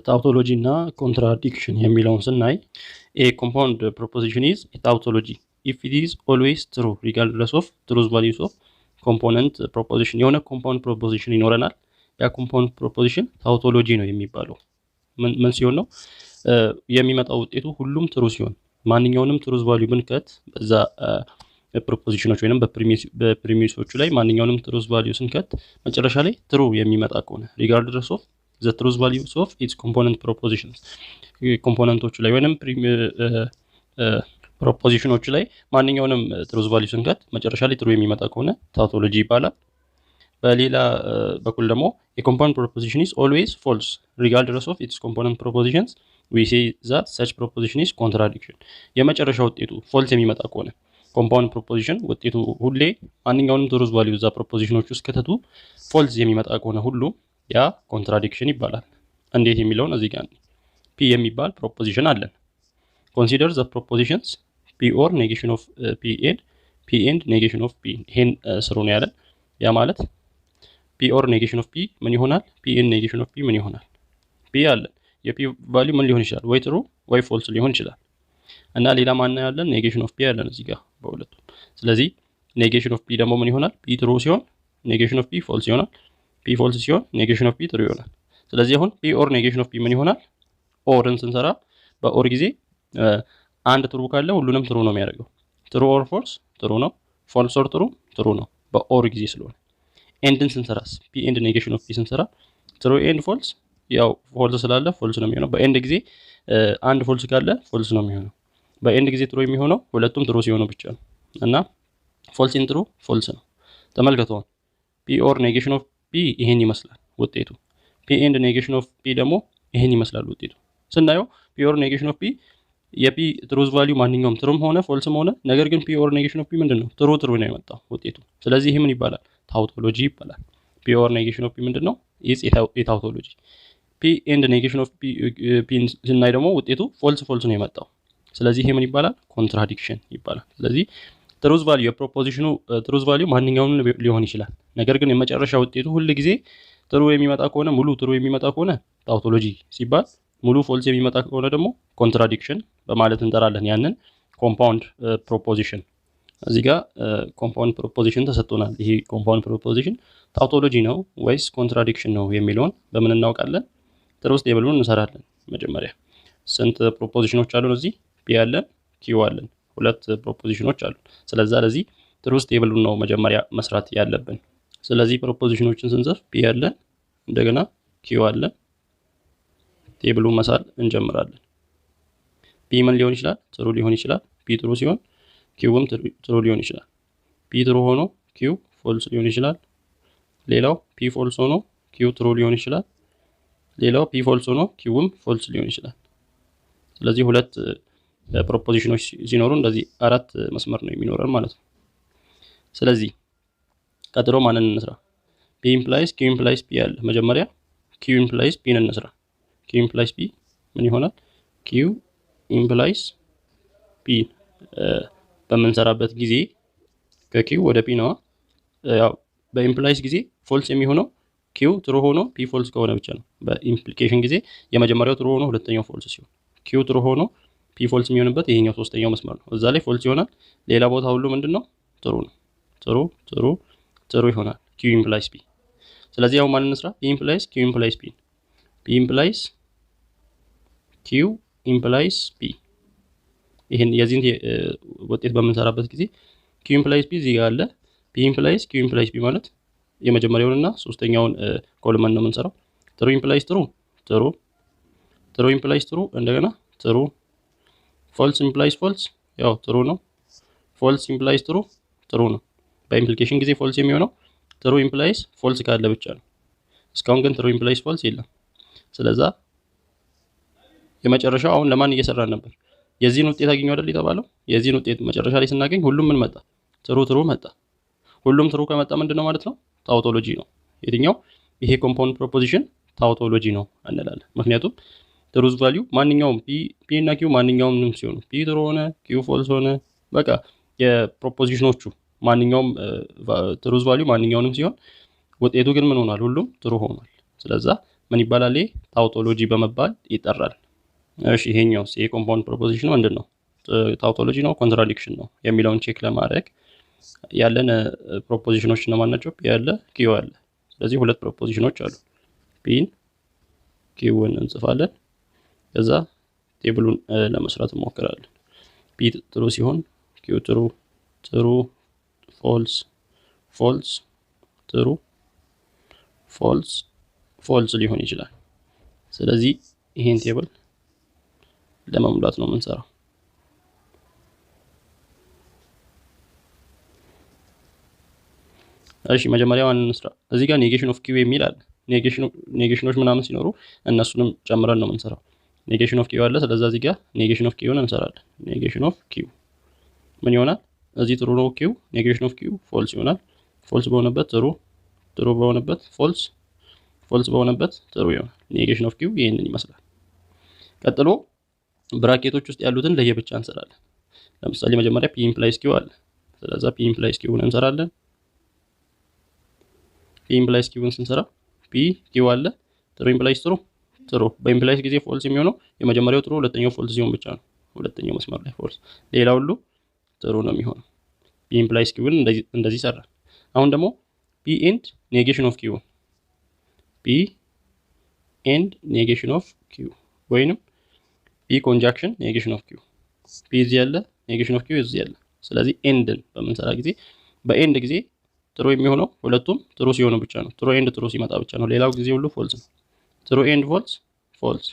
Tautology እና contradiction የሚለውን ስናይ፣ a compound proposition is tautology if it is always true regardless of truth values of component proposition። የሆነ compound proposition ይኖረናል። ያ compound proposition tautology ነው የሚባለው ምን ሲሆን ነው? የሚመጣው ውጤቱ ሁሉም true ሲሆን፣ ማንኛውንም truth value ብንከት በዛ proposition ኖች ወይም በ premise ኦቹ ላይ ማንኛውንም truth value ስንከት መጨረሻ ላይ true የሚመጣ ከሆነ፣ regardless of the truth values of its component propositions፣ component ኦቹ ላይ ወይም proposition ኖቹ ላይ ማንኛውንም truth value ስንከት መጨረሻ ላይ true የሚመጣ ከሆነ tautology ይባላል። በሌላ በኩል ደግሞ የ compound proposition is always false regardless of its component propositions, we say that such proposition is contradiction። የመጨረሻ ውጤቱ false የሚመጣ ከሆነ፣ compound proposition ውጤቱ ሁሌ ማንኛውንም truth value እዛ proposition ኖች ውስጥ ከተቱ false የሚመጣ ከሆነ ሁሉ ያ contradiction ይባላል። እንዴት የሚለውን እዚህ ጋር P የሚባል proposition አለን። Consider the propositions P or negation of P and P and negation of P። ይሄን ስሩ ነው ያለን። ያ ማለት P or negation of P ምን ይሆናል? P and negation of P ምን ይሆናል? P አለን። የ P value ምን ሊሆን ይችላል? ወይ true ወይ false ሊሆን ይችላል። እና ሌላ ማን ያለን? Negation of P አለን እዚህ ጋር በሁለቱም። ስለዚህ negation of P ደግሞ ምን ይሆናል? P true ሲሆን negation of P false ይሆናል። P false ሲሆን negation of P true ይሆናል። ስለዚህ አሁን P or negation of P ምን ይሆናል? Or ን ስንሰራ በ or ጊዜ አንድ true ካለ ሁሉንም true ነው የሚያደርገው። True or false true ነው። False or true true ነው በ or ጊዜ ስለሆነ። And ን ስንሰራስ፣ P and negation of P ስንሰራ true and false፣ ያው false ስላለ false ነው የሚሆነው። በ and ጊዜ አንድ false ካለ false ነው የሚሆነው። በ and ጊዜ true የሚሆነው ሁለቱም true ሲሆኑ ብቻ ነው እና false and true false ነው። ተመልከቱ፣ P or negation of P ይሄን ይመስላል ውጤቱ። P and negation of P ደግሞ ይሄን ይመስላል ውጤቱ። ስናየው P or negation of P የ P truth value ማንኛውም true ም ሆነ false ም ሆነ፣ ነገር ግን P or negation of P ምንድን ነው? True true ነው የመጣው ውጤቱ። ስለዚህ ይህ ምን ይባላል? Tautology ይባላል። P or negation of P ምንድን ነው? Is a tautology። P and negation of P ስናይ ደግሞ ውጤቱ false false ነው የመጣው። ስለዚህ ይሄ ምን ይባላል? Contradiction ይባላል። ስለዚህ truth value የ proposition ኑ truth value ማንኛውም ሊሆን ይችላል። ነገር ግን የመጨረሻ ውጤቱ ሁል ጊዜ true የሚመጣ ከሆነ፣ ሙሉ true የሚመጣ ከሆነ tautology ሲባል፣ ሙሉ false የሚመጣ ከሆነ ደግሞ contradiction በማለት እንጠራለን ያንን compound proposition። እዚህ ጋር compound proposition ተሰጥቶናል። ይሄ compound proposition tautology ነው ወይስ contradiction ነው የሚለውን በምን እናውቃለን? Truth table ኡን እንሰራለን። መጀመሪያ ስንት proposition ኖች አሉን? እዚህ P አለን፣ Q አለን። ሁለት proposition ኖች አሉ። ስለዛ ለዚህ truth table ኡን ነው መጀመሪያ መስራት ያለብን። ስለዚህ proposition ኖችን ስንጽፍ P አለን፣ እንደገና Q አለን። Table ኡን መሳል እንጀምራለን። P ምን ሊሆን ይችላል? True ሊሆን ይችላል። P true ሲሆን Q ም true ሊሆን ይችላል። P true ሆኖ Q false ሊሆን ይችላል። ሌላው P false ሆኖ Q true ሊሆን ይችላል። ሌላው P false ሆኖ Q ም false ሊሆን ይችላል። ስለዚህ ሁለት proposition ኖች ሲኖሩ እንደዚህ አራት መስመር ነው የሚኖረን ማለት ነው። ስለዚህ ቀጥሎ ማንን እንስራ? P implies Q implies P አለ። መጀመሪያ Q implies P ን እንስራ። Q implies P ምን ይሆናል? Q implies P በምንሰራበት ጊዜ ከ Q ወደ P ነዋ። ያው በ implies ጊዜ false የሚሆነው Q true ሆኖ P false ከሆነ ብቻ ነው። በ implication ጊዜ የመጀመሪያው true ሆኖ ሁለተኛው false ሲሆን፣ Q true ሆኖ P false የሚሆንበት ይሄኛው ሶስተኛው መስመር ነው። እዛ ላይ false ይሆናል። ሌላ ቦታ ሁሉ ምንድን ነው? True ነው። True true true ይሆናል Q implies P። ስለዚህ አሁን ማንን እንስራ? P implies Q implies P። P implies Q implies P። ይህን የዚህን ውጤት በምንሰራበት ጊዜ Q implies P እዚህ ጋር አለ። P implies Q implies P ማለት የመጀመሪያውንና ሶስተኛውን column ነው የምንሰራው። True implies true true፣ true implies true እንደገና true፣ false implies false ያው true ነው። False implies true true ነው። በ implication ጊዜ false የሚሆነው true implies false ካለ ብቻ ነው። እስካሁን ግን true implies false የለም። ስለዛ የመጨረሻው አሁን ለማን እየሰራን ነበር? የዚህን ውጤት አገኘው አይደል የተባለው? የዚህን ውጤት መጨረሻ ላይ ስናገኝ ሁሉም ምን መጣ? True true መጣ። ሁሉም true ከመጣ ምንድን ነው ማለት ነው? Tautology ነው። የትኛው? ይሄ compound proposition tautology ነው እንላለን። ምክንያቱም truth value ማንኛውም P እና Q ማንኛውም ሲሆኑ፣ P true ሆነ Q false ሆነ፣ በቃ የ proposition ኖቹ ማንኛውም truth value ማንኛውንም ሲሆን ውጤቱ ግን ምን ሆኗል? ሁሉም true ሆኗል። ስለዛ ምን ይባላል? ይሄ tautology በመባል ይጠራል። እሺ ይሄኛውስ ይሄ compound proposition ምንድን ነው? Tautology ነው contradiction ነው የሚለውን check ለማድረግ ያለን proposition ኖች እነማን ናቸው? P አለ፣ Q አለ። ስለዚህ ሁለት proposition ኖች አሉ። P ን Q ን እንጽፋለን። ከዛ table ኡን ለመስራት እንሞክራለን። P true ሲሆን Q true፣ true፣ false፣ false፣ true፣ false፣ false ሊሆን ይችላል። ስለዚህ ይሄን table ለመሙላት ነው የምንሰራው። እሺ መጀመሪያ ማንን እንስራ? እዚህ ጋር negation of Q የሚል አለ። Negation ኖች ምናምን ሲኖሩ እነሱንም ጨምረን ነው የምንሰራው። Negation of Q አለ። ስለዚህ እዚህ ጋር negation of Q ን እንሰራለን። Negation of Q ምን ይሆናል? እዚህ true ነው Q፣ negation of Q false ይሆናል። False በሆነበት true፣ true በሆነበት false፣ false በሆነበት true ይሆናል። Negation of Q ይህንን ይመስላል። ቀጥሎ bracket ኦች ውስጥ ያሉትን ለየብቻ እንሰራለን። ለምሳሌ መጀመሪያ P implies Q አለ። ስለዛ P implies Q ን እንሰራለን። P implies Q ን ስንሰራ P Q አለ፣ true implies true፣ true። በ implies ጊዜ false የሚሆነው የመጀመሪያው true ሁለተኛው false ሲሆን ብቻ ነው። ሁለተኛው መስመር ላይ false፣ ሌላ ሁሉ true ነው የሚሆነው። P implies Q ን እንደዚህ ሰራ። አሁን ደግሞ P and negation of Q፣ P and negation of Q ወይንም P conjunction negation of Q። P እዚህ ያለ፣ negation of Q እዚህ ያለ። ስለዚህ and ን በምንሰራ ጊዜ በ and ጊዜ true የሚሆነው ሁለቱም true ሲሆኑ ብቻ ነው። True and true ሲመጣ ብቻ ነው። ሌላው ጊዜ ሁሉ false ነው። True and false false፣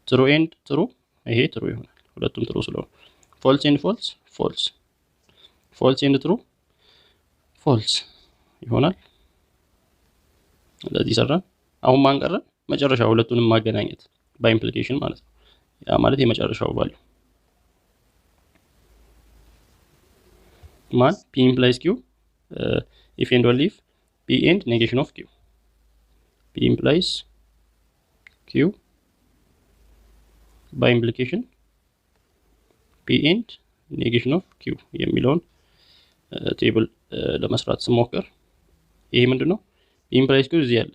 true and true ይሄ true ይሆናል፣ ሁለቱም true ስለሆኑ። False and false false፣ false and true false ይሆናል። እንደዚህ ሰራን። አሁን ማን ቀረን? መጨረሻ ሁለቱንም ማገናኘት በ implication ማለት ነው። ያ ማለት የመጨረሻው value ማን P implies Q if and only if P and negation of Q፣ P implies Q bi-implication P and negation of Q የሚለውን table ለመስራት ስሞክር ይሄ ምንድን ነው? P implies Q እዚህ ያለ፣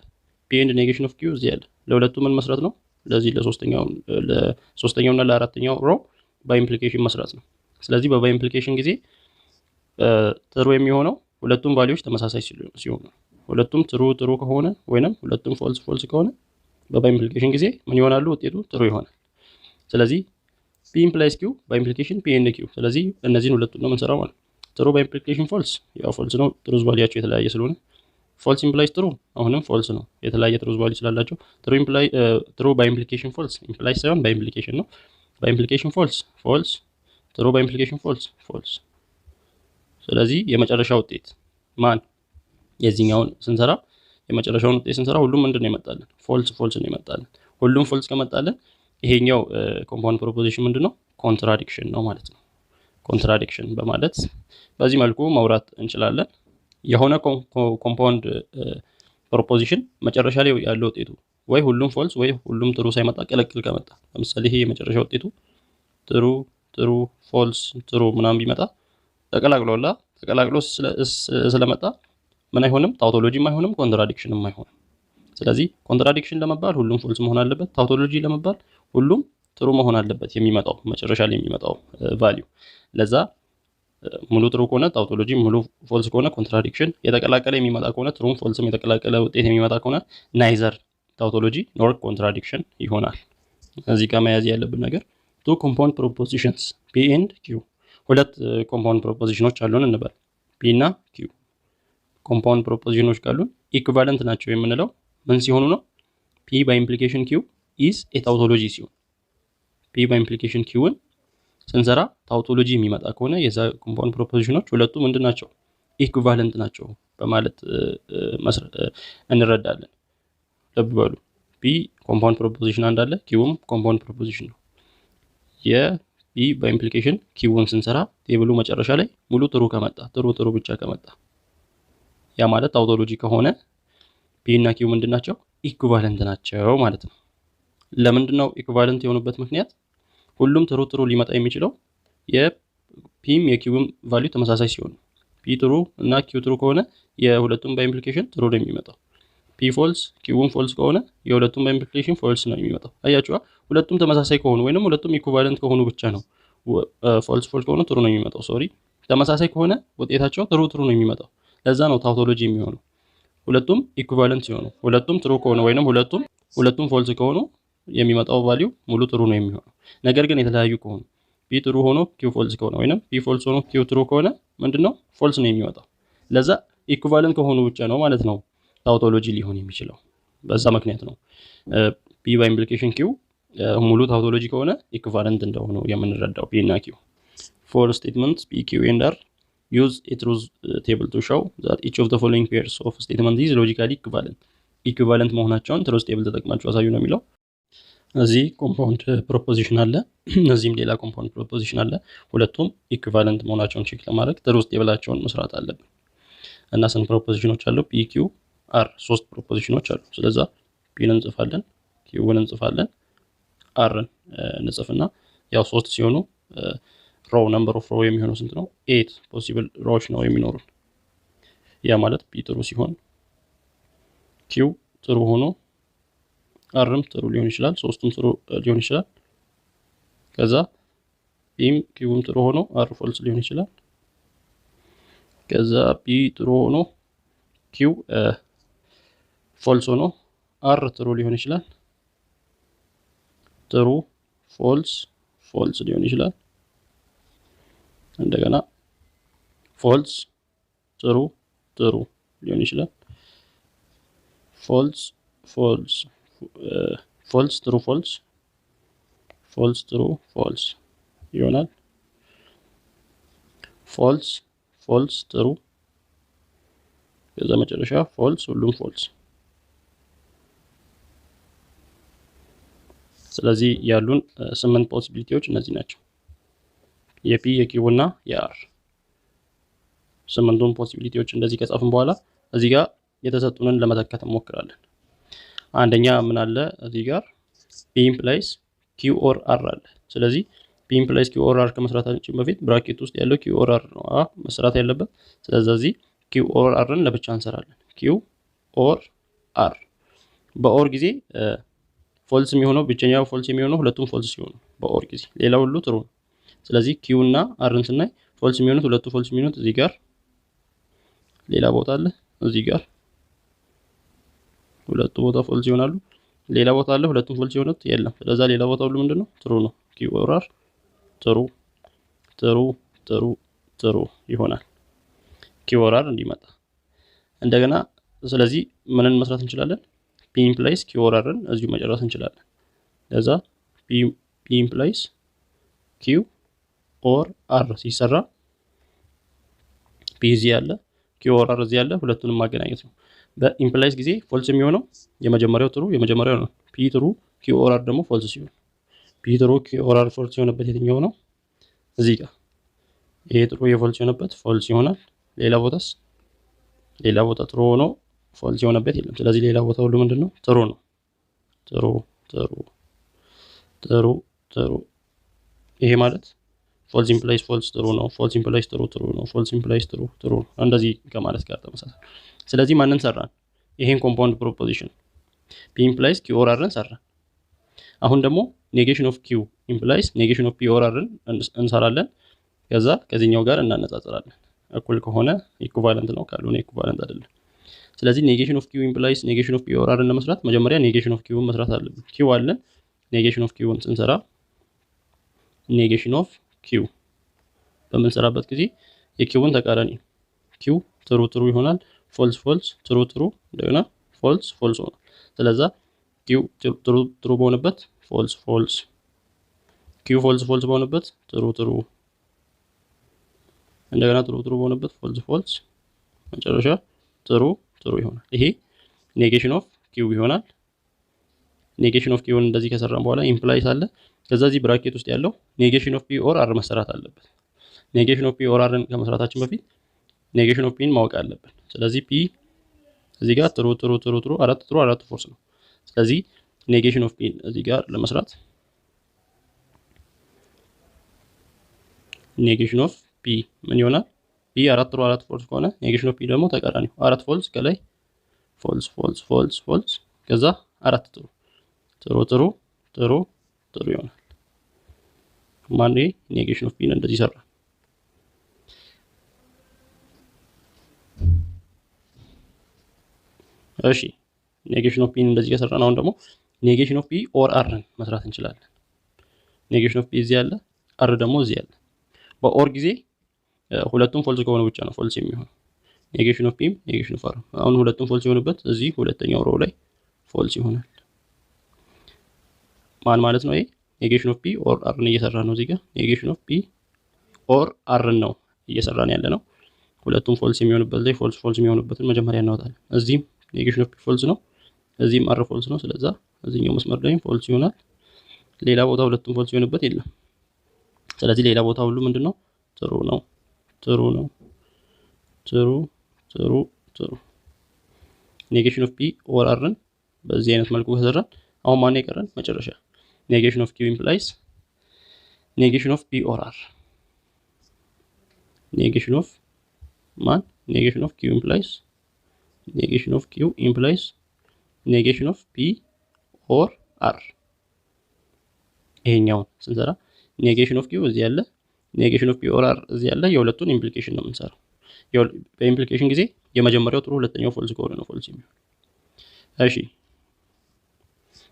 P and negation of Q እዚህ ያለ። ለሁለቱ ምን መስራት ነው? ለዚህ ለሶስተኛውና ለአራተኛው row bi-implication መስራት ነው። ስለዚህ በ bi-implication ጊዜ true የሚሆነው ሁለቱም value ዎች ተመሳሳይ ሲሆኑ፣ ሁለቱም true true ከሆነ ወይንም ሁለቱም false false ከሆነ በ bi-implication ጊዜ ምን ይሆናሉ? ውጤቱ true ይሆናል። ስለዚህ P implies Q bi-implication P and Q። ስለዚህ እነዚህን ሁለቱን ነው የምንሰራው ማለት ነው። True bi-implication false ያው false ነው፣ truth value ያቸው የተለያየ ስለሆነ። False implies true አሁንም false ነው፣ የተለያየ truth value ስላላቸው። True imply true bi-implication false፣ implies ሳይሆን bi-implication ነው። Bi-implication false false፣ true bi-implication false false። ስለዚህ የመጨረሻ ውጤት ማን የዚህኛውን ስንሰራ የመጨረሻውን ውጤት ስንሰራ ሁሉም ምንድን ነው ይመጣልን? False false ነው ይመጣልን። ሁሉም false ከመጣልን ይሄኛው compound proposition ምንድን ነው? Contradiction ነው ማለት ነው። Contradiction በማለት በዚህ መልኩ ማውራት እንችላለን። የሆነ compound proposition መጨረሻ ላይ ያለው ውጤቱ ወይ ሁሉም false ወይ ሁሉም true ሳይመጣ ቅልቅል ከመጣ፣ ለምሳሌ ይሄ የመጨረሻ ውጤቱ true true false true ምናምን ቢመጣ ተቀላቅሎላ ተቀላቅሎ ስለመጣ ምን አይሆንም? Tautology ም አይሆንም፣ contradiction ም አይሆንም። ስለዚህ contradiction ለመባል ሁሉም false መሆን አለበት። Tautology ለመባል ሁሉም true መሆን አለበት፣ የሚመጣው መጨረሻ ላይ የሚመጣው value። ለዛ ሙሉ true ከሆነ tautology፣ ሙሉ false ከሆነ contradiction፣ የተቀላቀለ የሚመጣ ከሆነ true ም false ም የተቀላቀለ ውጤት የሚመጣ ከሆነ neither tautology nor contradiction ይሆናል። እዚህ ጋር መያዝ ያለብን ነገር two compound propositions P and Q፣ ሁለት compound proposition ኖች አሉን እንበል፣ P እና Q compound proposition ኖች ካሉን equivalent ናቸው የምንለው ምን ሲሆኑ ነው? P bi-implication Q is a tautology ሲሆን፣ P bi-implication Q ን ስንሰራ tautology የሚመጣ ከሆነ የዛ compound proposition ኖች ሁለቱ ምንድን ናቸው? Equivalent ናቸው በማለት እንረዳለን። ልብ በሉ P compound proposition አንድ አለ፣ Q ም compound proposition ነው። የ P bi-implication Q ን ስንሰራ table ኡ መጨረሻ ላይ ሙሉ true ከመጣ፣ true true ብቻ ከመጣ ያ ማለት tautology ከሆነ P እና Q ምንድን ናቸው? Equivalent ናቸው ማለት ነው። ለምንድን ነው equivalent የሆኑበት ምክንያት? ሁሉም true true ሊመጣ የሚችለው የፒም የኪውም ቫልዩ ተመሳሳይ ሲሆን፣ P true እና Q true ከሆነ የሁለቱም bi-implication true ነው የሚመጣው። P false Q ም false ከሆነ የሁለቱም bi-implication false ነው የሚመጣው። አያችኋ? ሁለቱም ተመሳሳይ ከሆኑ ወይንም ሁለቱም equivalent ከሆኑ ብቻ ነው false false ከሆኑ true ነው የሚመጣው። Sorry፣ ተመሳሳይ ከሆነ ውጤታቸው true true ነው የሚመጣው። ለዛ ነው tautology የሚሆነው። ሁለቱም equivalent ሲሆኑ፣ ሁለቱም true ከሆኑ ወይንም ሁለቱም false ከሆኑ የሚመጣው value ሙሉ true ነው የሚሆነው። ነገር ግን የተለያዩ ከሆኑ፣ P true ሆኖ Q false ከሆነ ወይንም P false ሆኖ Q true ከሆነ ምንድነው? False ነው የሚመጣው። ለዛ equivalent ከሆኑ ብቻ ነው ማለት ነው tautology ሊሆን የሚችለው። በዛ ምክንያት ነው P bi-implication Q ሙሉ tautology ከሆነ equivalent እንደሆኑ የምንረዳው P እና Q። For statement P, Q and R, use a truth table to show that each of the following pairs of statement is logically equivalent። Equivalent መሆናቸውን truth table ተጠቅማችሁ አሳዩ ነው የሚለው። እዚህ compound proposition አለ፣ እዚህም ሌላ compound proposition አለ። ሁለቱም equivalent መሆናቸውን check ለማድረግ truth table ኣቸውን መስራት አለብን። እና ስንት proposition ኖች አሉ? P, Q, R፣ ሶስት proposition ኖች አሉ። ስለዛ P ን እንጽፋለን፣ Q ን እንጽፋለን፣ R ን እንጽፍና ያው ሶስት ሲሆኑ row፣ number of row የሚሆነው ስንት ነው? Eight possible row ዎች ነው የሚኖሩን። ያ ማለት P true ሲሆን Q true ሆኖ R ም true ሊሆን ይችላል። ሶስቱም true ሊሆን ይችላል። ከዛ P ም Q ም true ሆኖ R false ሊሆን ይችላል። ከዛ P true ሆኖ Q false ሆኖ R true ሊሆን ይችላል። True, false, false ሊሆን ይችላል። እንደገና false, true, true ሊሆን ይችላል። False, false, false, true, false, false, true, false ይሆናል። False, false, true፣ ከዛ መጨረሻ false፣ ሁሉም false። ስለዚህ ያሉን ስምንት possibility ዎች እነዚህ ናቸው። የ P፣ የ Q እና የ R ስምንቱን possibility ዎች እንደዚህ ከጻፍን በኋላ እዚህ ጋር የተሰጡንን ለመተካት እንሞክራለን። አንደኛ ምን አለ? እዚህ ጋር P implies Q or R አለ። ስለዚህ P implies Q or R ከመስራታችን በፊት bracket ውስጥ ያለው Q or R ነው መስራት ያለበት። ስለዚህ እዚህ Q or R ን ለብቻ እንሰራለን። Q or R በ or ጊዜ false የሚሆነው፣ ብቸኛው false የሚሆነው ሁለቱም false ሲሆኑ በ or ጊዜ፣ ሌላው ሁሉ true ነው። ስለዚህ Q እና R ን ስናይ false የሚሆኑት፣ ሁለቱ false የሚሆኑት እዚህ ጋር ሌላ ቦታ አለ፣ እዚህ ጋር ሁለቱ ቦታ false ይሆናሉ። ሌላ ቦታ አለ ሁለቱም false የሆኑት? የለም። ስለዛ ሌላ ቦታ ሁሉ ምንድነው? True ነው። Q or R true, true, true, true ይሆናል። Q or R እንዲመጣ እንደገና ስለዚህ ምንን መስራት እንችላለን? P implies Q or R ን እዚሁ መጨረስ እንችላለን። ለዛ P implies Q or R ሲሰራ P እዚህ ያለ፣ Q or R እዚህ ያለ፣ ሁለቱንም ማገናኘት ነው። በ implies ጊዜ false የሚሆነው የመጀመሪያው true የመጀመሪያው ነው። P true Q or R ደግሞ false ሲሆን፣ P true Q or R false የሆነበት የትኛው ነው? እዚህ ጋር ይሄ true የ false የሆነበት false ይሆናል። ሌላ ቦታስ? ሌላ ቦታ true ሆኖ false የሆነበት የለም። ስለዚህ ሌላ ቦታ ሁሉ ምንድን ነው? True ነው። True, true, true, true። ይሄ ማለት false implies false true ነው። False implies true true ነው። False implies true true ነው። እንደዚህ ከማለት ጋር ተመሳሳይ። ስለዚህ ማንን ሰራን? ይሄን compound proposition P implies Q or R ን ሰራን። አሁን ደግሞ negation of Q implies negation of P or R ን እንሰራለን። ከዛ ከዚህኛው ጋር እናነጻጽራለን። እኩል ከሆነ equivalent ነው፣ ካልሆነ equivalent አይደለም። ስለዚህ negation of Q implies negation of P or R ን ለመስራት መጀመሪያ negation of Q ን መስራት አለብን። Q አለን። Negation of Q ን ስንሰራ፣ negation of Q በምንሰራበት ጊዜ የ Q ን ተቃራኒ Q true true ይሆናል። False, false, true, true፣ እንደገና false, false ሆኗል። ስለዛ Q true true በሆነበት false false፣ Q false false በሆነበት true true፣ እንደገና true true በሆነበት false false፣ መጨረሻ true true ይሆናል። ይሄ negation of Q ይሆናል። Negation of Q ን እንደዚህ ከሰራን በኋላ implies አለ። ከዛ እዚህ bracket ውስጥ ያለው negation of P or R መሰራት አለበት። Negation of P or R ን ከመስራታችን በፊት negation of P ን ማወቅ አለብን። ስለዚህ P እዚህ ጋር true, true, true, true፣ አራት true፣ አራት false ነው። ስለዚህ negation of P ን እዚህ ጋር ለመስራት negation of P ምን ይሆናል? P አራት true አራት false ከሆነ negation of P ደግሞ ተቃራኒው አራት false ከላይ False false false false ከዛ አራት true true true true true ይሆናል። ማን negation of P ን እንደዚህ ሰራ። እሺ negation of P ን እንደዚህ ከሰራን አሁን ደግሞ negation of P or R ን መስራት እንችላለን። Negation of P እዚህ አለ፣ R ደግሞ እዚህ አለ። በ or ጊዜ ሁለቱም false ከሆነ ብቻ ነው false የሚሆነው። Negation of P ም negation of R አሁን ሁለቱም false የሆኑበት እዚህ ሁለተኛው row ላይ false ይሆናል። ማን ማለት ነው? ይሄ negation of P or R ን እየሰራ ነው። እዚህ ጋር negation of P or R ን ነው እየሰራን ያለ ነው። ሁለቱም false የሚሆንበት ላይ false false የሚሆንበትን መጀመሪያ እናወጣለን። እዚህም negation of P false ነው፣ እዚህም R false ነው። ስለዛ እዚህኛው መስመር ላይም false ይሆናል። ሌላ ቦታ ሁለቱም false የሆኑበት የለም። ስለዚህ ሌላ ቦታ ሁሉ ምንድነው? True ነው፣ true ነው፣ true true true። Negation of P or R ን በዚህ አይነት መልኩ ከሰራን አሁን ማን የቀረን? መጨረሻ negation of Q implies negation of P or R። Negation of ማን? Negation of Q implies negation of Q implies negation of P or R። ይሄኛውን ስንሰራ negation of Q እዚህ ያለ፣ negation of P or R እዚህ ያለ፣ የሁለቱን implication ነው የምንሰራው። በ implication ጊዜ የመጀመሪያው true ሁለተኛው false ከሆነ ነው false የሚሆን። እሺ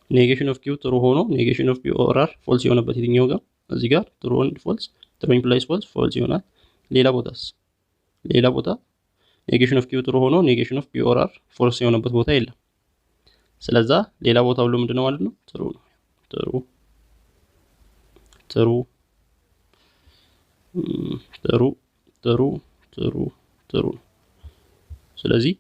negation of Q true ሆኖ negation of P or R false የሆነበት የትኛው ጋር? እዚህ ጋር true and false፣ true implies false false ይሆናል። ሌላ ቦታስ? ሌላ ቦታ negation of Q true ሆኖ negation of P or R false የሆነበት ቦታ የለም። ስለዛ ሌላ ቦታ ሁሉ ምንድነው ማለት ነው? True ነው። True true true true true true ነው። ስለዚህ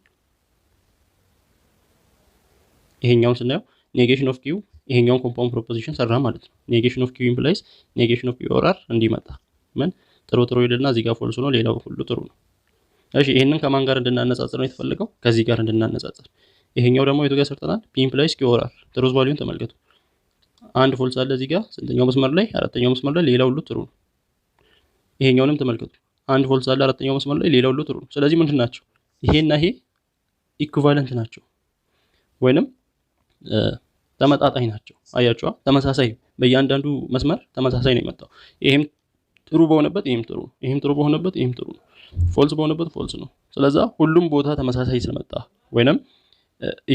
ይሄኛውን ስናየው negation of Q ይሄኛውን compound proposition ሰራ ማለት ነው። Negation of Q implies negation of P or R እንዲመጣ ምን true true ይልና እዚህ ጋር false ነው፣ ሌላው ሁሉ true ነው። እሺ ይሄንን ከማን ጋር እንድናነጻጽር ነው የተፈለገው? ከዚህ ጋር እንድናነጻጽር። ይሄኛው ደግሞ የቱ ጋር ሰርተናል? P implies Q or R። Truth value ን ተመልከቱ። አንድ false አለ እዚህ ጋር ስንተኛው መስመር ላይ? አራተኛው መስመር ላይ፣ ሌላው ሁሉ true ነው። ይሄኛውንም ተመልከቱ። አንድ false አለ አራተኛው መስመር ላይ፣ ሌላው ሁሉ true ነው። ስለዚህ ምንድን ናቸው? ይሄና ይሄ equivalent ናቸው ወይንም ተመጣጣኝ ናቸው። አያችኋ? ተመሳሳይ በእያንዳንዱ መስመር ተመሳሳይ ነው የመጣው። ይሄም true በሆነበት ይሄም true ነው፣ ይሄም true በሆነበት ይሄም true ነው፣ false በሆነበት false ነው። ስለዛ ሁሉም ቦታ ተመሳሳይ ስለመጣ ወይንም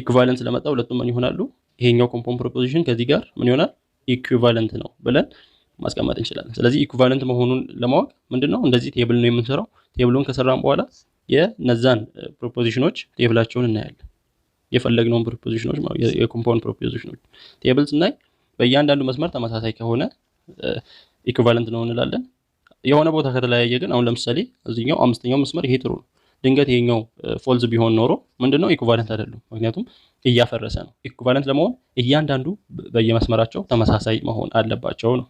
equivalent ስለመጣ ሁለቱም ምን ይሆናሉ? ይሄኛው compound proposition ከዚህ ጋር ምን ይሆናል? Equivalent ነው ብለን ማስቀመጥ እንችላለን። ስለዚህ equivalent መሆኑን ለማወቅ ምንድነው እንደዚህ table ነው የምንሰራው። Table ኡን ከሰራን በኋላ የነዛን proposition ኦች table ኣቸውን እናያለን። የፈለግነውን proposition ኦች ማለት የ compound proposition ኦች table ስናይ በእያንዳንዱ መስመር ተመሳሳይ ከሆነ equivalent ነው እንላለን። የሆነ ቦታ ከተለያየ ግን አሁን ለምሳሌ እዚህኛው አምስተኛው መስመር ይሄ true ነው። ድንገት ይሄኛው false ቢሆን ኖሮ ምንድነው equivalent አይደሉም። ምክንያቱም እያፈረሰ ነው። Equivalent ለመሆን እያንዳንዱ በየመስመራቸው ተመሳሳይ መሆን አለባቸው ነው።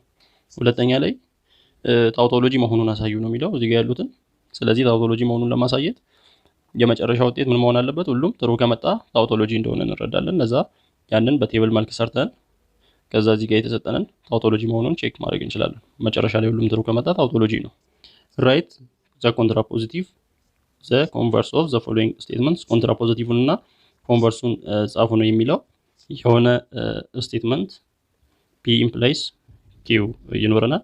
ሁለተኛ ላይ tautology መሆኑን አሳዩ ነው የሚለው እዚህ ጋር ያሉትን። ስለዚህ tautology መሆኑን ለማሳየት የመጨረሻ ውጤት ምን መሆን አለበት? ሁሉም true ከመጣ tautology እንደሆነ እንረዳለን። ለዛ ያንን በ table መልክ ሰርተን ከዛ እዚህ ጋር የተሰጠንን tautology መሆኑን check ማድረግ እንችላለን። መጨረሻ ላይ ሁሉም true ከመጣ tautology ነው። Write the contrapositive, the converse of the following statements። Contrapositive ን እና converse ኡን ጻፉ ነው የሚለው። የሆነ statement P implies Q ይኖረናል።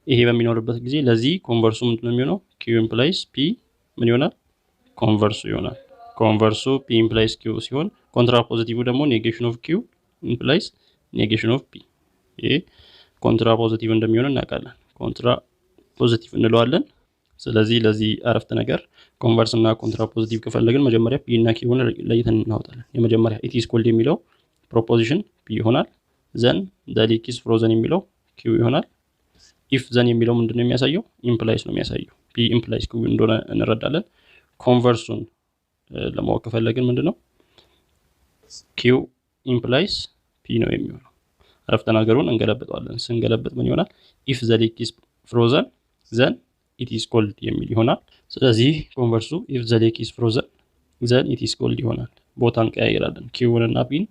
ይሄ በሚኖርበት ጊዜ ለዚህ converse ኡ ምንድነው የሚሆነው? Q implies P ምን ይሆናል? Converse ኡ ይሆናል። Converse ኡ P implies Q ሲሆን contrapositive ደግሞ negation of Q implies negation of P። ይሄ contrapositive እንደሚሆን እናውቃለን። Contrapositive እንለዋለን። ስለዚህ ለዚህ አረፍተ ነገር converse እና contrapositive ከፈለግን መጀመሪያ P እና Q ን ለይተን እናወጣለን። የመጀመሪያ it is cold የሚለው proposition P ይሆናል። Then the lake is frozen የሚለው Q ይሆናል። If then የሚለው ምንድነው የሚያሳየው? Implies ነው የሚያሳየው። P implies Q እንደሆነ እንረዳለን። Converse ኡን ለማወቅ ከፈለግን ምንድነው Q implies P ነው የሚሆነው። አረፍተ ነገሩን እንገለብጠዋለን። ስንገለብጥ ምን ይሆናል? If the lake is frozen, then it is cold የሚል ይሆናል። ስለዚህ converse ኡ if the lake is frozen, then it is cold ይሆናል። ቦታ እንቀያይራለን። Q ን እና P ን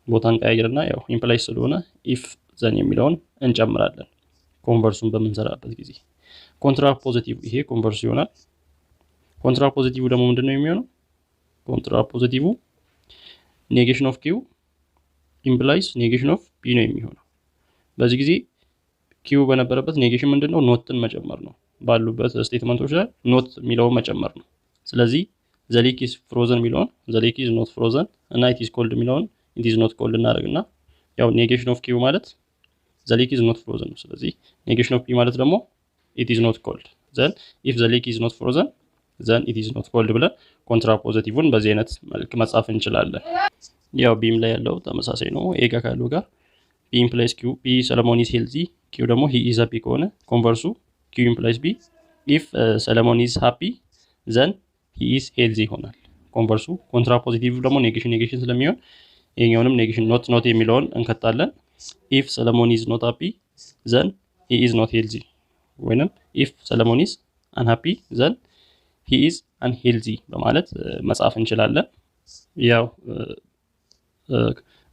ቦታ እንቀያይርና ያው implies ስለሆነ if then የሚለውን እንጨምራለን። Converse ኡን በምንሰራበት ጊዜ contrapositive ይሄ converse ኡ ይሆናል። Contrapositive ደግሞ ምንድነው የሚሆነው? Contrapositive Negation of Q implies negation of P ነው የሚሆነው። በዚህ ጊዜ Q በነበረበት negation ምንድን ነው? Not ን መጨመር ነው። ባሉበት statement ኦች ላይ not የሚለውን መጨመር ነው። ስለዚህ the lake is frozen የሚለውን the lake is not frozen እና it is cold የሚለውን it is not cold እናደርግና ያው negation of Q ማለት the lake is not frozen ነው። ስለዚህ negation of P ማለት ደግሞ it is not cold, then if the lake is not frozen, then it is not cold ብለን contrapositive ን በዚህ አይነት መልክ መጻፍ እንችላለን። ያው B ም ላይ ያለው ተመሳሳይ ነው። A ጋር ካለው ጋር P implies Q፣ P ሰለሞን is healthy፣ Q ደግሞ he is happy ከሆነ converse ኡ Q implies P, if ሰለሞን is happy, then he is healthy ይሆናል። Converse ኡ contrapositive ደግሞ negation negation ስለሚሆን ይሄኛውንም negation not not የሚለውን እንከታለን። If ሰለሞን is not happy, then he is not healthy ወይንም if ሰለሞን is unhappy, then he is unhealthy በማለት መጻፍ እንችላለን። ያው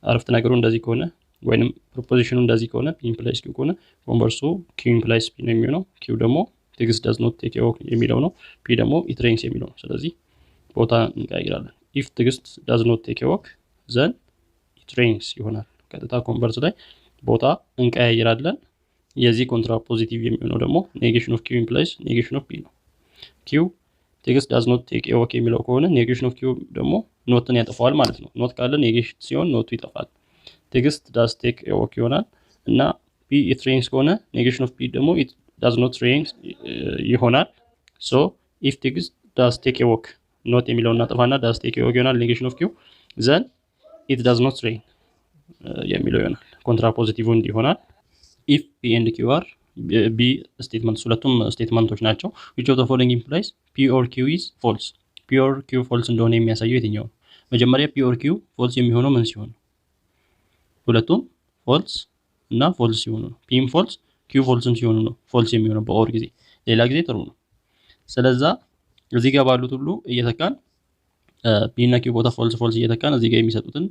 አረፍተ ነገሩ እንደዚህ ከሆነ ወይንም proposition ኑ እንደዚህ ከሆነ፣ P implies Q ከሆነ converse ኡ Q implies P ነው የሚሆነው። Q ደግሞ ትዕግስት does not take walk የሚለው ነው። P ደግሞ it rains የሚለው ነው። ስለዚህ ቦታ እንቀያይራለን። If ትዕግስት does not take walk, then it rains ይሆናል። ቀጥታ converse ላይ ቦታ እንቀያይራለን። የዚህ contrapositive የሚሆነው ደግሞ negation of Q implies negation of P ነው። Q ትዕግስት does not take walk የሚለው ከሆነ negation of Q ደግሞ not ን ያጠፋዋል ማለት ነው። Not ካለ negation ሲሆን not ኡ ይጠፋል። ትዕግስት does take walk ይሆናል እና P it rains ከሆነ negation of P ደግሞ it does not rains ይሆናል። So if ትዕግስት does take walk, not የሚለውን እናጠፋና does take walk ይሆናል negation of Q, then it does not rain የሚለው ይሆናል። Contrapositive እንዲህ ይሆናል። If P and Q are be statements፣ ሁለቱም statement ኦች ናቸው። Which of the following implies P or Q is false? P or Q false እንደሆነ የሚያሳየው የትኛው ነው? መጀመሪያ P or Q false የሚሆነው ምን ሲሆን ነው? ሁለቱም false እና false ሲሆኑ ነው። P ም false Q false ም ሲሆኑ ነው false የሚሆነው በ or ጊዜ፣ ሌላ ጊዜ true ነው። ስለዛ እዚህ ጋር ባሉት ሁሉ እየተካን P እና Q ቦታ false false እየተካን እዚህ ጋር የሚሰጡትን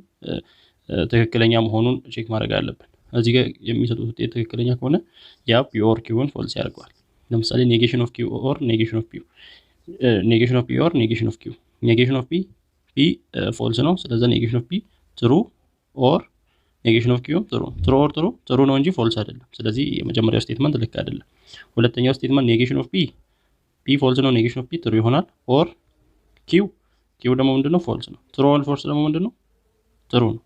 ትክክለኛ መሆኑን check ማድረግ አለብን። እዚህ ጋር የሚሰጡት ውጤት ትክክለኛ ከሆነ ያ P or Q ን false ያደርገዋል። ለምሳሌ negation of Q or negation of P፣ negation of P or negation of Q፣ negation of P፣ P false ነው። ስለዚህ negation of P true or negation of Q true፣ true or true true ነው እንጂ false አይደለም። ስለዚህ የመጀመሪያው statement ልክ አይደለም። ሁለተኛው statement negation of P፣ P false ነው፣ negation of P true ይሆናል። Or Q፣ Q ደግሞ ምንድነው? False ነው። True or false ደግሞ ምንድነው? True ነው።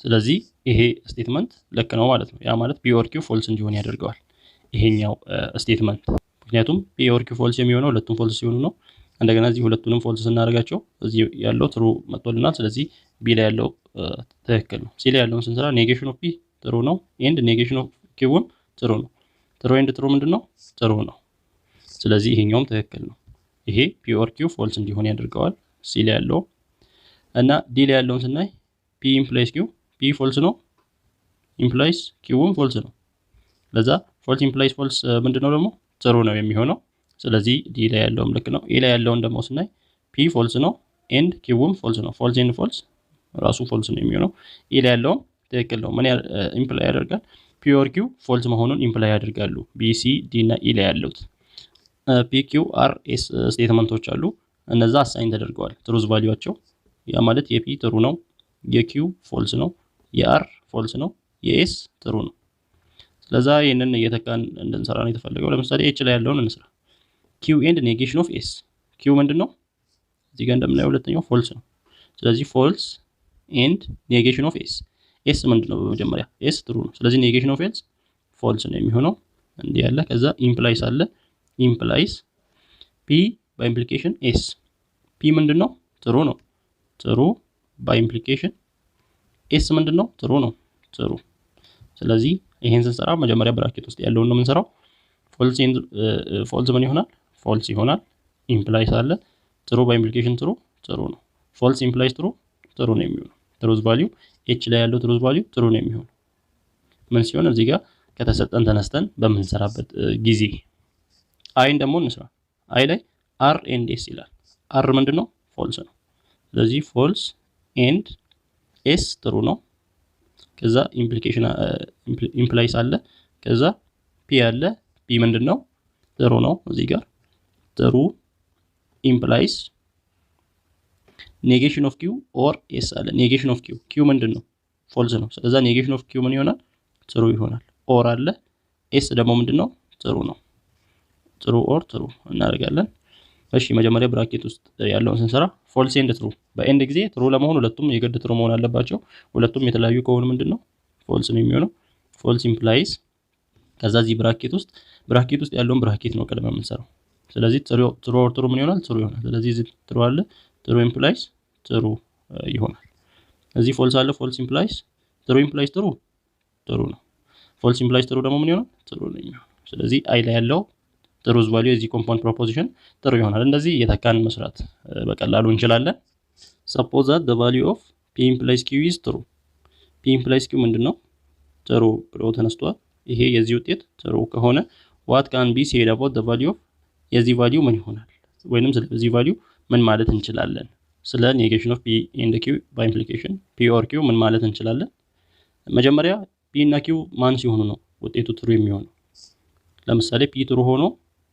ስለዚህ ይሄ statement ልክ ነው ማለት ነው። ያ ማለት P or Q false እንዲሆን ያደርገዋል ይሄኛው statement። ምክንያቱም P or Q false የሚሆነው ሁለቱም false ሲሆኑ ነው። እንደገና እዚህ ሁለቱንም false ስናደርጋቸው እዚህ ያለው true መጥቶልናል። ስለዚህ B ላይ ያለው ትክክል ነው። C ላይ ያለውን ስንሰራ negation of P true ነው and negation of Q ም true ነው። True and true ምንድን ነው? True ነው። ስለዚህ ይሄኛውም ትክክል ነው። ይሄ P or Q false እንዲሆን ያደርገዋል C ላይ ያለው። እና D ላይ ያለውን ስናይ P implies Q፣ P false ነው implies Q ም false ነው። ለዛ false implies false ምንድነው ደግሞ? True ነው የሚሆነው። ስለዚህ D ላይ ያለውም ልክ ነው። E ላይ ያለውን ደግሞ ስናይ P false ነው and Q ም false ነው። False and false ራሱ false ነው የሚሆነው። E ላይ ያለውም ትክክል ነው። ምን imply ያደርጋል? P or Q false መሆኑን imply ያደርጋሉ። B፣ C፣ D እና E ላይ ያሉት P፣ Q፣ R፣ S statement ኦች አሉ። እነዛ assign ተደርገዋል truth value ኣቸው። ያ ማለት የ P true ነው፣ የ Q false ነው፣ የ R false ነው፣ የ S true ነው። ስለዛ ይህንን እየተካን እንድንሰራ ነው የተፈለገው። ለምሳሌ H ላይ ያለውን እንስራ። Q and negation of S። Q ምንድን ነው? እዚህ ጋር እንደምናየው ሁለተኛው false ነው። ስለዚህ false and negation of S። S ምንድን ነው? በመጀመሪያ S true ነው። ስለዚህ negation of S false ነው የሚሆነው። እንዲህ ያለ ከዛ implies አለ፣ implies P bi-implication S። P ምንድን ነው? True ነው። True bi-implication S ምንድን ነው? True ነው። True። ስለዚህ ይሄን ስንሰራ መጀመሪያ bracket ውስጥ ያለውን ነው የምንሰራው። False false ምን ይሆናል? False ይሆናል። Implies አለ፣ true bi-implication true true ነው። False implies true true ነው የሚሆነው። Truth value H ላይ ያለው truth value true ነው የሚሆነው። ምን ሲሆን? እዚህ ጋር ከተሰጠን ተነስተን በምንሰራበት ጊዜ። I ን ደግሞ እንስራ። I ላይ R and S ይላል። R ምንድን ነው? False ነው። ስለዚህ false and S true ነው። ከዛ implication implies አለ። ከዛ P አለ። P ምንድን ነው? True ነው። እዚህ ጋር true implies Negation of Q or S አለ። Negation of Q፣ Q ምንድን ነው? False ነው። ስለዛ negation of Q ምን ይሆናል? True ይሆናል። Or አለ። S ደግሞ ምንድን ነው? True ነው። True or true እናደርጋለን። እሺ፣ መጀመሪያ bracket ውስጥ ያለውን ስንሰራ false and true፣ በ and ጊዜ true ለመሆን ሁለቱም የግድ true መሆን አለባቸው። ሁለቱም የተለያዩ ከሆኑ ምንድን ነው? False ነው የሚሆነው። False implies ከዛ እዚህ bracket ውስጥ ያለውን bracket ነው ቀድመ የምንሰራው። ስለዚህ true or true ምን ይሆናል? True ይሆናል። ስለዚህ እዚህ true አለ፣ true implies true ይሆናል። እዚህ false አለ፣ false implies true implies true true ነው። False implies true ደግሞ ምን ይሆናል? True ነው የሚሆነው። ስለዚህ I ላይ ያለው truth value የዚህ compound proposition true ይሆናል። እንደዚህ እየተካን መስራት በቀላሉ እንችላለን። Suppose that the value of P implies Q is true። P implies Q ምንድን ነው? True ብሎ ተነስቷል። ይሄ የዚህ ውጤት true ከሆነ what can be said about the value of የዚህ value ምን ይሆናል? ወይንም ስለዚህ value ምን ማለት እንችላለን? ስለ negation of P and Q bi-implication P or Q ምን ማለት እንችላለን? መጀመሪያ P እና Q ማን ሲሆኑ ነው ውጤቱ true የሚሆነው? ለምሳሌ P true ሆኖ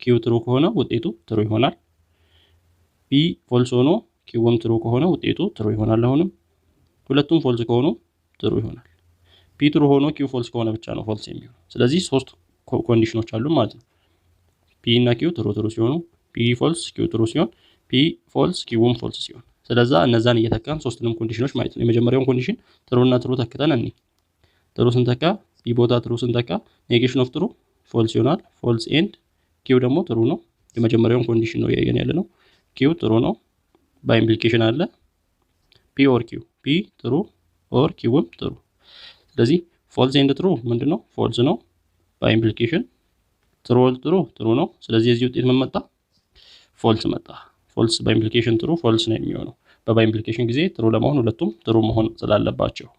Q true ከሆነ ውጤቱ true ይሆናል። P false ሆኖ Q ም true ከሆነ ውጤቱ true ይሆናል። አሁንም ሁለቱም false ከሆኑ true ይሆናል። P true ሆኖ Q false ከሆነ ብቻ ነው false የሚሆነው። ስለዚህ ሶስት condition ኖች አሉ ማለት ነው። P እና Q true true ሲሆኑ፣ P false Q true ሲሆን፣ P false Q ም false ሲሆን፣ ስለዛ እነዛን እየተካን ሶስቱንም condition ኖች ማየት ነው። የመጀመሪያውን condition true እና true ተክተን እኒ true ስንተካ፣ P ቦታ true ስንተካ negation of true false ይሆናል። False and Q ደግሞ true ነው። የመጀመሪያውን condition ነው እያየን ያለ ነው። Q true ነው። Bi-implication አለ፣ P or Q፣ P true or Q ም true። ስለዚህ false and true ምንድን ነው? False ነው። Bi-implication true or true true ነው። ስለዚህ የዚህ ውጤት ምን መጣ? False መጣ። False bi-implication true false ነው የሚሆነው። በ bi-implication ጊዜ true ለመሆን ሁለቱም true መሆን ስላለባቸው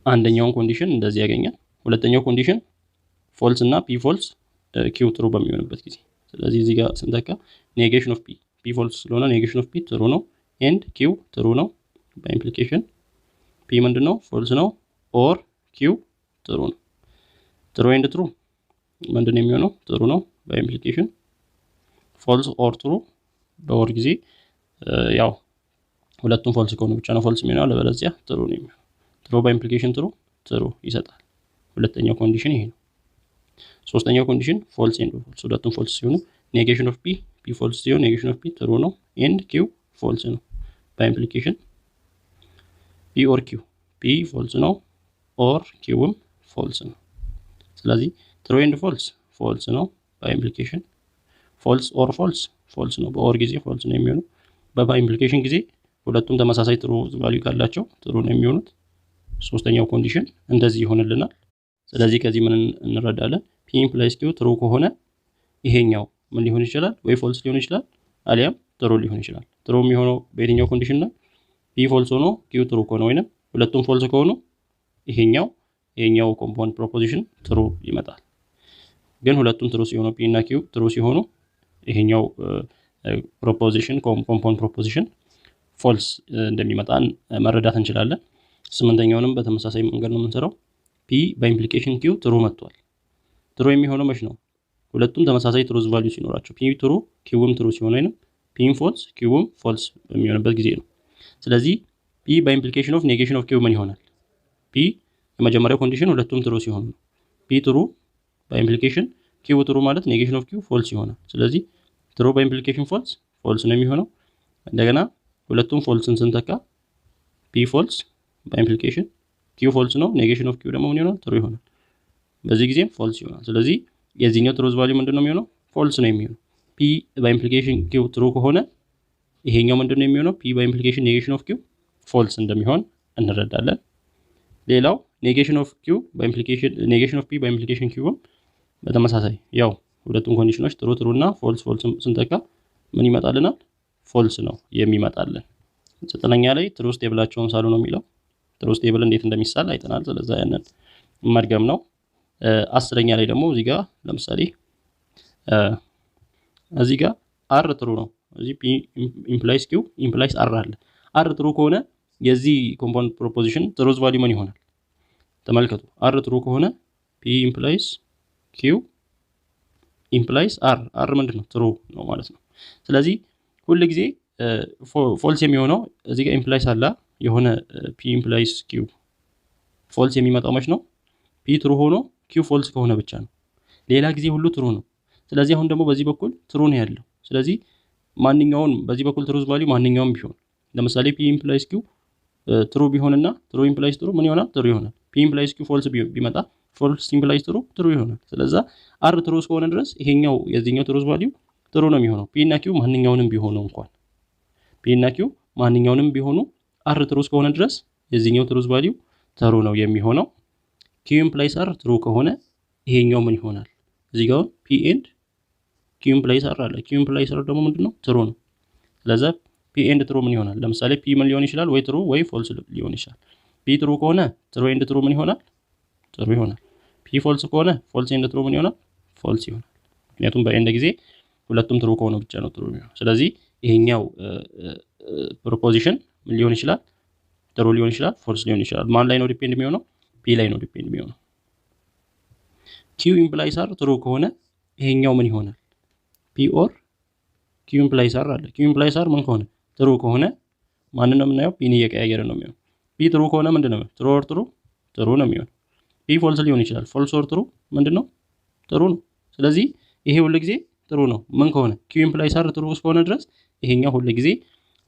አንደኛውን condition እንደዚህ ያገኛል። ሁለተኛው condition false እና P false Q true በሚሆንበት ጊዜ፣ ስለዚህ እዚህ ጋር ስንተካ negation of P፣ P false ስለሆነ negation of P true ነው፣ and Q true ነው። Bi-implication P ምንድን ነው? False ነው or Q true ነው። True and true ምንድን ነው የሚሆነው? True ነው። Bi-implication false or true፣ በ or ጊዜ ያው ሁለቱም false ከሆኑ ብቻ ነው false የሚሆነው፣ አለበለዚያ true ነው የሚሆነው። True bi-implication true true ይሰጣል። ሁለተኛው condition ይሄ ነው። ሶስተኛው condition false and false፣ ሁለቱም false ሲሆኑ negation of P፣ P false ሲሆን negation of P true ነው፣ and Q false ነው። Bi-implication P or Q፣ P false ነው or Q ም false ነው። ስለዚህ true and false false ነው። Bi-implication false or false false ነው። በ or ጊዜ false ነው የሚሆነው። በ bi-implication ጊዜ ሁለቱም ተመሳሳይ truth value ካላቸው true ነው የሚሆኑት። ሶስተኛው condition እንደዚህ ይሆንልናል። ስለዚህ ከዚህ ምን እንረዳለን? P implies Q true ከሆነ ይሄኛው ምን ሊሆን ይችላል? ወይ false ሊሆን ይችላል፣ አሊያም true ሊሆን ይችላል። True የሚሆነው በየትኛው condition ነው? P false ሆኖ Q true ከሆነ ወይንም ሁለቱም false ከሆኑ ይሄኛው compound proposition true ይመጣል። ግን ሁለቱም true ሲሆኑ፣ P እና Q true ሲሆኑ ይሄኛው proposition compound proposition false እንደሚመጣ መረዳት እንችላለን። ስምንተኛውንም በተመሳሳይ መንገድ ነው የምንሰራው። P bi-implication Q true መጥቷል። True የሚሆነው መች ነው? ሁለቱም ተመሳሳይ truth value ሲኖራቸው፣ P true Q ም true ሲሆን ወይንም P ም false Q ም false በሚሆንበት ጊዜ ነው። ስለዚህ P bi-implication of negation of Q ምን ይሆናል? P የመጀመሪያው condition ሁለቱም true ሲሆኑ ነው። P true bi-implication Q true ማለት negation of Q false ይሆናል። ስለዚህ true bi-implication false false ነው የሚሆነው። እንደገና ሁለቱም false ን ስንተካ P false bi-implication Q false ነው። Negation of Q ደግሞ ምን ይሆናል? True ይሆናል። በዚህ ጊዜም false ይሆናል። ስለዚህ የዚህኛው truth value ምንድን ነው የሚሆነው? False ነው የሚሆነው። P bi-implication Q true ከሆነ ይሄኛው ምንድን ነው የሚሆነው? P bi-implication negation of Q false እንደሚሆን እንረዳለን። ሌላው negation of Q bi-implication negation of P bi-implication Q ም በተመሳሳይ ያው ሁለቱም condition ኖች true true እና false false ስንተካ ምን ይመጣልናል? False ነው የሚመጣልን። ዘጠነኛ ላይ truth table ኣቸውን ሳሉ ነው የሚለው። Truth table እንዴት እንደሚሳል አይተናል። ስለዛ ያንን መድገም ነው። 10ኛ ላይ ደግሞ እዚህ ጋር ለምሳሌ እዚህ ጋር R true ነው። እዚህ P implies Q implies R አለ። R true ከሆነ የዚህ compound proposition truth value ምን ይሆናል? ተመልከቱ። R true ከሆነ P implies Q implies R፣ R ምንድን ነው? True ነው ማለት ነው። ስለዚህ ሁል ጊዜ False የሚሆነው እዚህ ጋር implies አለ የሆነ P implies Q false የሚመጣው መች ነው? P true ሆኖ Q false ከሆነ ብቻ ነው። ሌላ ጊዜ ሁሉ true ነው። ስለዚህ አሁን ደግሞ በዚህ በኩል true ነው ያለው። ስለዚህ ማንኛውን በዚህ በኩል truth value ማንኛውም ቢሆን፣ ለምሳሌ P implies Q true ቢሆንና true implies true ምን ይሆናል? True ይሆናል። P implies Q false ቢመጣ false implies true true ይሆናል። ስለዛ R true እስከሆነ ድረስ ይሄኛው የዚህኛው truth value true ነው የሚሆነው። P እና Q ማንኛውንም ቢሆኑ እንኳን፣ P እና Q ማንኛውንም ቢሆኑ R true እስከሆነ ድረስ የዚህኛው truth value true ነው የሚሆነው። Q implies R true ከሆነ ይሄኛው ምን ይሆናል? እዚህ ጋር P and Q implies R አለ። Q implies R ደግሞ ምንድነው? True ነው። ስለዛ P and true ምን ይሆናል? ለምሳሌ P ምን ሊሆን ይችላል? ወይ true ወይ false ሊሆን ይችላል። P true ከሆነ true and true ምን ይሆናል? True ይሆናል። P false ከሆነ false and true ምን ይሆናል? False ይሆናል። ምክንያቱም በ and ጊዜ ሁለቱም true ከሆነ ብቻ ነው true የሚሆነው። ስለዚህ ይሄኛው proposition ምን ሊሆን ይችላል? True ሊሆን ይችላል፣ false ሊሆን ይችላል። ማን ላይ ነው depend የሚሆነው? P ላይ ነው depend የሚሆነው። Q implies R true ከሆነ ይሄኛው ምን ይሆናል? P or Q implies R አለ። Q implies R ምን ከሆነ? True ከሆነ ማንን ነው የምናየው? P ን እየቀያየረ ነው የሚሆነው። P true ከሆነ ምንድን ነው? True or true true ነው የሚሆነው። P false ሊሆን ይችላል። False or true ምንድን ነው? True ነው። ስለዚህ ይሄ ሁል ጊዜ true ነው። ምን ከሆነ? Q implies R true እስከሆነ ድረስ ይሄኛው ሁል ጊዜ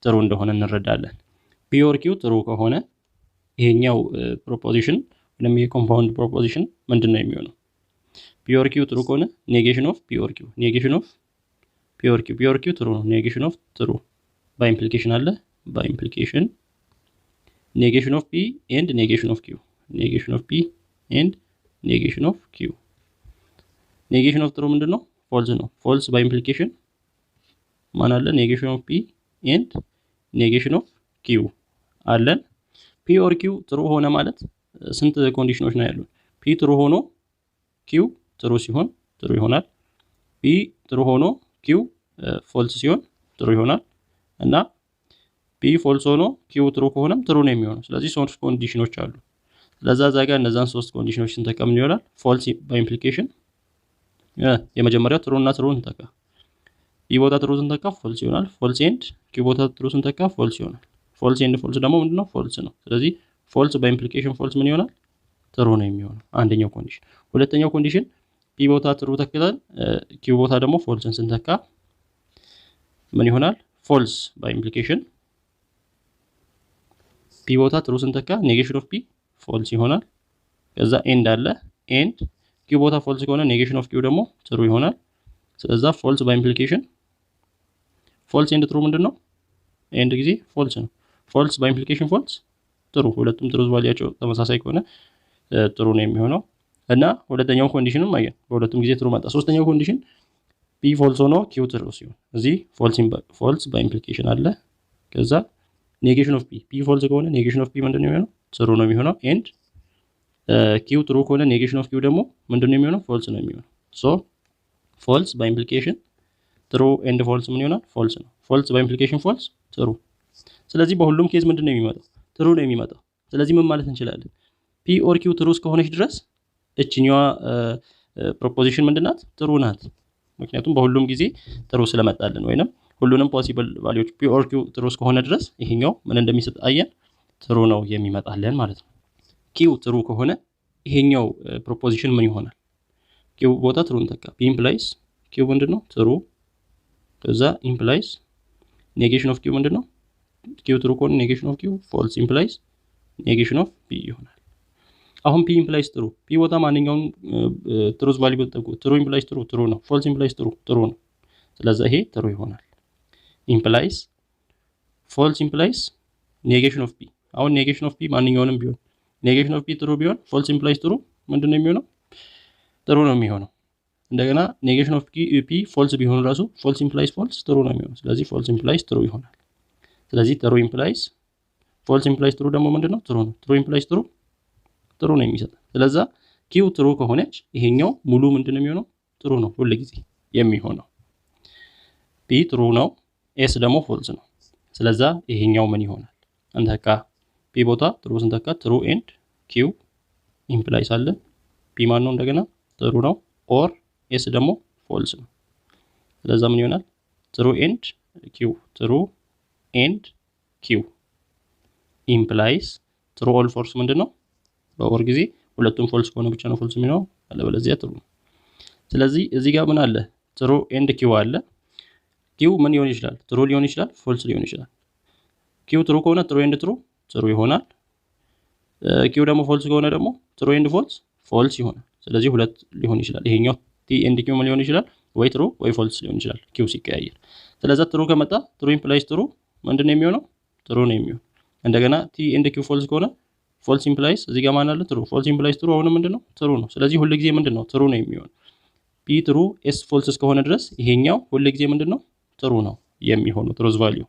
true እንደሆነ እንረዳለን። P or Q true ከሆነ ይሄኛው proposition ወይም ይሄ compound proposition ምንድን ነው የሚሆነው? P or Q true ከሆነ negation of P or Q፣ negation of P or Q፣ P or Q true ነው። Negation of true bi-implication አለ። Bi-implication negation of P and negation of Q፣ negation of P and negation of Q። Negation of true ምንድን ነው? False ነው። False bi-implication ማን አለ? Negation of P and negation of Q አለን። P or Q true ሆነ ማለት ስንት condition ኦች ነው ያሉን? P true ሆኖ Q true ሲሆን true ይሆናል። P true ሆኖ Q false ሲሆን true ይሆናል እና P false ሆኖ Q true ከሆነም true ነው የሚሆነው። ስለዚህ ሶስት condition ኦች አሉ። ስለዛ እዛ ጋር እነዛን ሶስት condition ኦች ስንተካ ምን ይሆናል? False bi-implication የመጀመሪያው true እና true እንተካ። P ቦታ true ስንተካ false ይሆናል። False and Q ቦታ true ስንተካ false ይሆናል። False and false ደግሞ ምንድነው? False ነው። ስለዚህ false bi-implication false ምን ይሆናል? True ነው የሚሆነው አንደኛው condition። ሁለተኛው condition P ቦታ true ተክተን Q ቦታ ደግሞ false ን ስንተካ ምን ይሆናል? False bi-implication P ቦታ true ስንተካ negation of P false ይሆናል። ከዛ and አለ፣ and Q ቦታ false ከሆነ negation of Q ደግሞ true ይሆናል። ስለዛ false bi-implication false and true ምንድን ነው? And ጊዜ false ነው። False bi-implication false true። ሁለቱም truth value ያቸው ተመሳሳይ ከሆነ true ነው የሚሆነው። እና ሁለተኛው condition ም አየን፣ በሁለቱም ጊዜ true መጣ። ሶስተኛው condition P false ሆኖ Q true ሲሆን እዚህ false bi-implication አለ። ከዛ negation of P፣ P false ከሆነ negation of P ምንድን ነው የሚሆነው? True ነው የሚሆነው። And Q true ከሆነ negation of Q ደግሞ ምንድን ነው የሚሆነው? False ነው የሚሆነው። So false bi-implication true and false ምን ይሆናል? False ነው። False bi-implication false true። ስለዚህ በሁሉም case ምንድን ነው የሚመጣው? True ነው የሚመጣው። ስለዚህ ምን ማለት እንችላለን? P or Q true እስከሆነች ድረስ እችኛዋ proposition ምንድን ናት? True ናት። ምክንያቱም በሁሉም ጊዜ true ስለመጣልን ወይንም ሁሉንም possible value ዎች P or Q true እስከሆነ ድረስ ይሄኛው ምን እንደሚሰጥ አየን፣ true ነው የሚመጣልን ማለት ነው። Q true ከሆነ ይሄኛው proposition ምን ይሆናል? Q ቦታ true እንተካ። P implies Q ምንድን ነው? True። ከዛ implies negation of Q ምንድን ነው? Q true ከሆነ negation of Q false implies negation of P ይሆናል። አሁን P implies true፣ P ቦታ ማንኛውም truth value ብትጠጉ true implies true true ነው። False implies true true ነው። ስለዚህ ይሄ true ይሆናል። Implies false implies negation of P። አሁን negation of P ማንኛውንም ቢሆን፣ negation of P true ቢሆን false implies true ምንድን ነው የሚሆነው? True ነው የሚሆነው። እንደገና negation of P false ቢሆን ራሱ false implies false true ነው የሚሆነው። ስለዚህ false implies true ይሆናል። ስለዚህ true implies false implies true ደግሞ ምንድን ነው? True ነው። True implies true true ነው የሚሰጠን። ስለዛ Q true ከሆነች ይሄኛው ሙሉ ምንድን ነው የሚሆነው? True ነው ሁል ጊዜ የሚሆነው። P true ነው፣ S ደግሞ false ነው። ስለዛ ይሄኛው ምን ይሆናል? እንተካ። P ቦታ true ስንተካ true and Q implies አለ። P ማን ነው? እንደገና true ነው። Or S ደግሞ false ነው። ስለዛ ምን ይሆናል? True and Q፣ true and Q implies true or false ምንድን ነው? በ or ጊዜ ሁለቱም false ከሆነ ብቻ ነው false የሚሆነው፣ አለበለዚያ true ነው። ስለዚህ እዚህ ጋር ምን አለ? True and Q አለ። Q ምን ሊሆን ይችላል? True ሊሆን ይችላል፣ false ሊሆን ይችላል። Q true ከሆነ true and true true ይሆናል። Q ደግሞ false ከሆነ ደግሞ true and false false ይሆናል። ስለዚህ ሁለት ሊሆን ይችላል። ይሄኛው T and Q ምን ሊሆን ይችላል? ወይ true ወይ false ሊሆን ይችላል Q ሲቀያየር። ስለዚህ true ከመጣ true implies true ምንድን ነው የሚሆነው? True ነው የሚሆነው። እንደገና T and Q false ከሆነ false implies እዚህ ጋር ማን አለ? True። False implies true አሁንም ምንድን ነው? True ነው። ስለዚህ ሁል ጊዜ ምንድን ነው? True ነው የሚሆነው። P true S false እስከሆነ ድረስ ይሄኛው ሁል ጊዜ ምንድን ነው? True ነው የሚሆነው truth value።